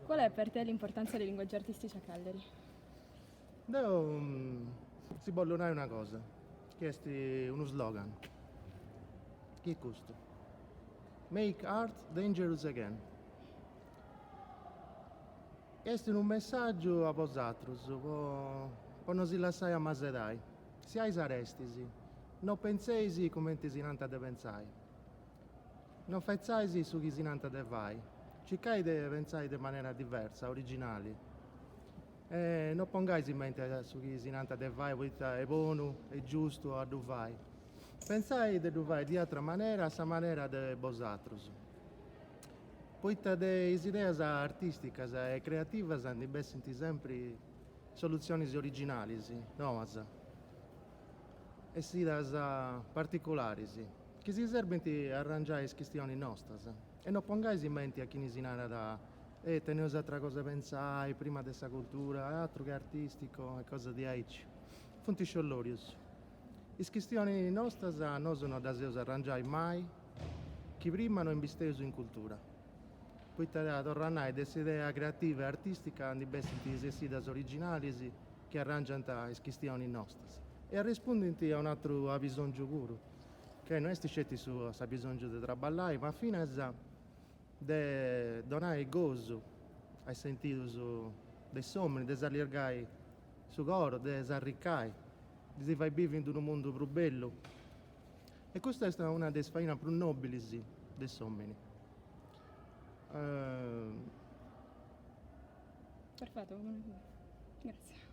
Qual è per te l'importanza dei linguaggi artistici a Cagliari? Deu si bollu nai una cosa, chi est unu slogan, chi est custu, Make art dangerous again. Est unu messàgiu a bosatrus po po no si lassai amasedai. Siais arestis, no pentzeis cumenti si nant de pentzai. No fetzais su chi si nant de fai. Circai de pentzai de manera diversa, originali. E no pongais in menti a su chi si nant de fai poita est bonu e giustu a ddu fai. Pentzai de ddu fai de atra manera a sa manera de bosatrus. Poita de is ideas artisticas e creativas ndi bessint sempri solutzionis originalis, noas, essidas particularis, chi si serbint a arrangiai is chistionis nostas. E no pongais in menti a chini si narat eh teneus atra cosa 'e pentzai prima de sa cultura, atru che artistico e cosas diaici. Funt sciollorius. Is chistionis nostas nosu no ddas eus a arrangiai mai chi prima no imbisteus in cultura. Poita, torru a nai, de s'idea creativa e artistica ndi bessint is essidas originalis chi arrangiant is chistionis nostas e arrespundint a un'atru abisongiu puru, che no est sceti su s'abisongiu de traballai ma finas de donai gosu a is sentidus de s'omini, de s'allirgai su coru, de s'arricai, de si fai bivi in unu mundu prus bellu. E custa est una de is fainas prus nobilis de s'omini. Perfetto, grazie.